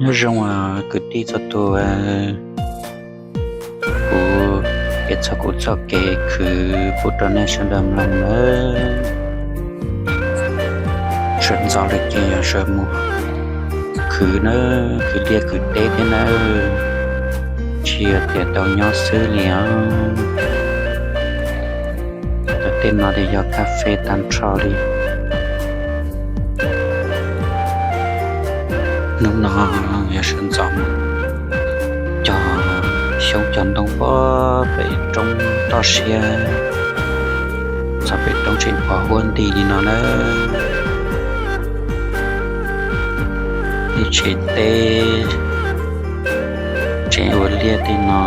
Nyob zoo kwv tij txhua tus, kuv yuav txog kuv txoj kev khwv pub rau nej sawv daws mloog nawb. Sawv ntxov lawm ces yog sawv mus khwv nawb, khwv liaj khwv teb thiab nawb, tsis yog tias tau nyob xwb li os. Cov tej no ces yog kas fes tag nrho li. Hnub no yog sawv ntxov mus cog xyoob cog ntoo puag pem roob toj siab, txog pem roob tseem pos huab nti li no na. Ib tsev teb, tsev ua liaj tej no,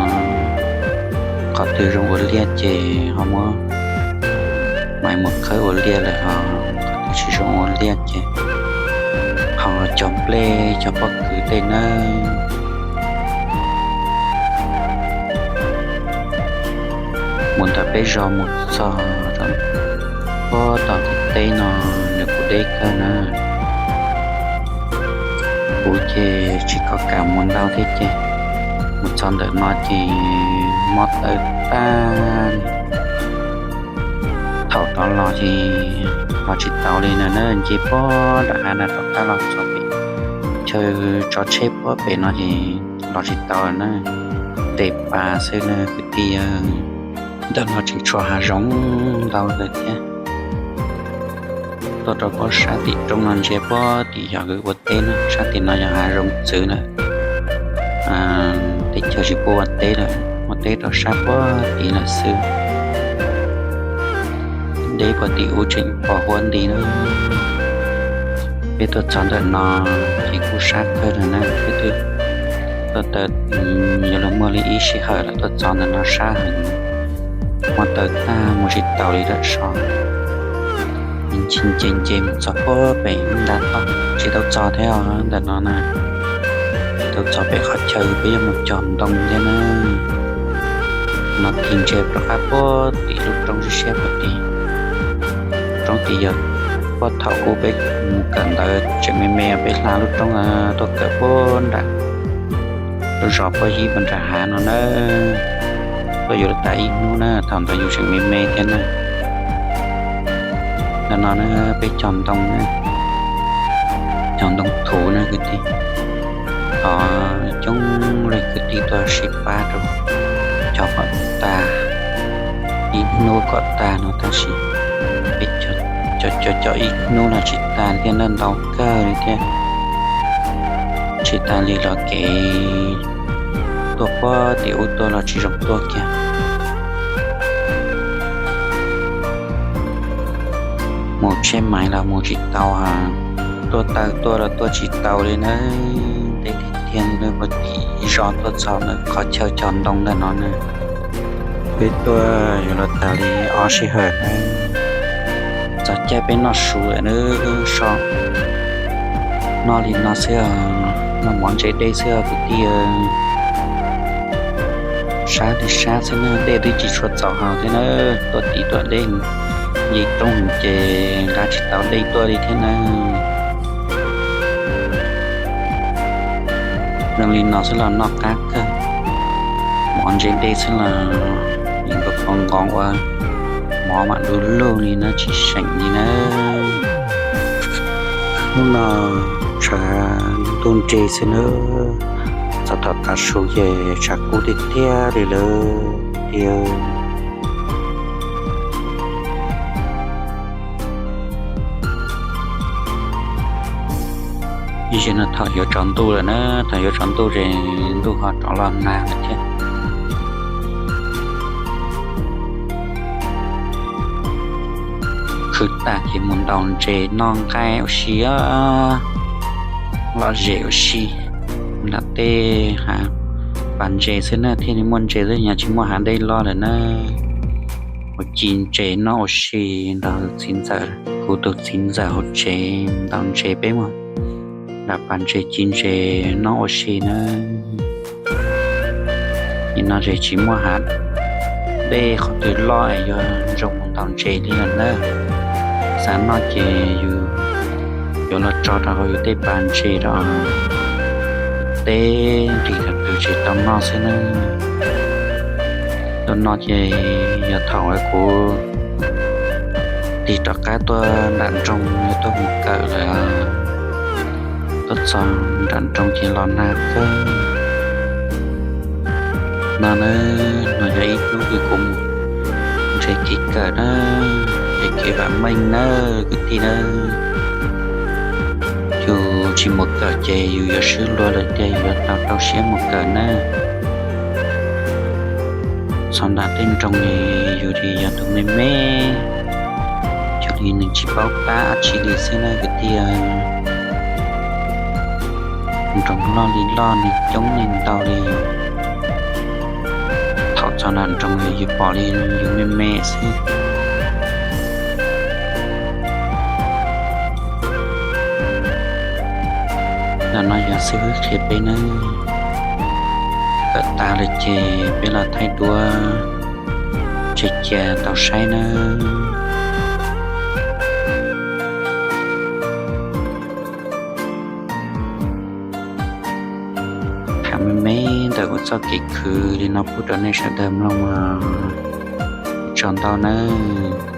qhov twg zoo ua liaj ces ho muab maiv mus khawb ua liaj lawm, ho qhov twg tsis zoo ua liaj ces ho cog nplej cog pob kws tej nawb. Mus ntawm peb zos mus txog puag tom teb no, nws kuj deb kawg na. Kuv ces tsis kom kam mus ntau thiab ces mus txog ntawm no ces mob taw tag. Thaum rov los ces los tsis taus li na, nce puag nram hav na rov qab los txog pem chaw tso tsheb puag pem no ces los tsis taus na, tes pas xwb na kwv tij. Ntawm no tseem tshuav hav zoov ntau lawm thiab. Tuaj rau puag sab tim roob no ntsia puag tim yog ua teb na, sab tim no yog hav zoov txwv na. Teb chaws tsis pub ua teb lawm, ua teb rau sab puag tid lawm xwb. Deb puag tim ub tseem pos huab nti na. Peb tuaj txog ntawm no ces kuj sab kawg lawm na, peb twb tuaj taw, yuav luag muaj li ib sij hawm lawm tuaj txog ntawm no sab heev, mob taw tag mus tsis taus li lawm so. Nce nce mus txog puag pem nta toj tsis tau txog thiab os ntawm no na. Tsis tau txog pem qhov chaw peb yuav mus cog ntoo thiab na. No tig ntsia rov qab puag tim lub roob siab siab puag tim roob tid yog puag thaum ub peb mus kawm ntawd tseem me me peb hla lub roob tuaj kawm puag nram lub zos puag yib puag nram hav no na. Tuaj yuav luag tas ib hnub na, thaum ntawd yus tseem me me thiab na. Ntawm no na peb cog ntoo na, cog ntoo thuv na kwv tij. Thov coob leej kwv tij tuaj sib pab rau, cog kom tag, ib hnub kom tag no tab sis peb cog cog ib hnub los tsis tag thiab na, ntau kawg li thiab. Tsis tas li los kev tuaj puag tim ub tuaj los tsis zoo tuaj kiag. Mus tsheb maiv los mus tsis tau, tuaj taw tuaj los tuaj tsis tau li na. Deb tiag tiag li na, puag tim zos tuaj txog ntawm qhov chaw cog ntoo ntawm no na. Peb tuaj yuav luag tas li ob sij hawm na, txog caij peb noj su lawm na, so noj li no xwb, noj mov ntse dej xwb kwv tij. Sab li sab xwb na, dej twb tsis tshua txaus haus thiab na, tuaj tim tuaj deb, nce roob ces nqa tsis tau dej tuaj li thiab na. Zoo li no xwb los noj qab kawg, mov ntse dej xwb los yeej nkaus nqos ua mov mam du lug li na, tsis seem li na. Hnub no tshav ntuj nres xwb na, txog thaum tav su ces tshav kub tiag tiag li lawm tiag. Ib zaug no thaum yuav tsaus ntuj lawm na, thaum yuav tsaus ntuj ces ntuj ho rov los nag lawm thiab. Khwv tag ces mus ntaus ntses noj nqaij ua si, lom zem ua si. Nram tej hav pas ntses xwb na, thiaj li muaj ntses xwb, nyuag tsis muaj hav dej loj lawm na. Ua ci ntses noj ua si nrog txiv ntxawm, kuv tus txiv ntxawm hauv tsev ntaus ntses, peb mus nram pas ntses ci ntses noj ua si na. Nim no ces tsis muaj hav dej qhov twg loj es yuav zoo mus ntaus ntses li lawm na. Xav noj ces yus yuav los tso rau hauv yus tej pas ntses rau. teb nrim tag twg tseem tau noj xwb na. Tuaj noj ces yog thaum uas kuv tig rov qab tuaj nram nroog yuav tuaj mus kawm lawm. Tuaj txog nram nroog ces los nag kawg no na. No yog ib hnub uas kuv mus nrhiav kev kawm na, nrhiav kev vam meej na kwv tij na. Yus tsis mus kawm ces yus yuav swb luag lawm tiag, yus yuav tau rau siab mus kawm na. Txog nram tej nroog li yus li yog tus me me, yus li nws tsis paub tab dab tsi li xwb na kwv tij. Nroog loj li loj, neeg coob neeg ntau li. Thaum txog nram nroog li yus pom li yus me me xwb. Ntawm no yog xib hwb qhia peb nawb. Kawm tas lawm ces peb los thaij duab tsev cia tau saib nawb. Tham me me ntawm kuv txoj kev khwv li no pub rau nej sawv daws mloog os. Ua tsaug ntau nawb.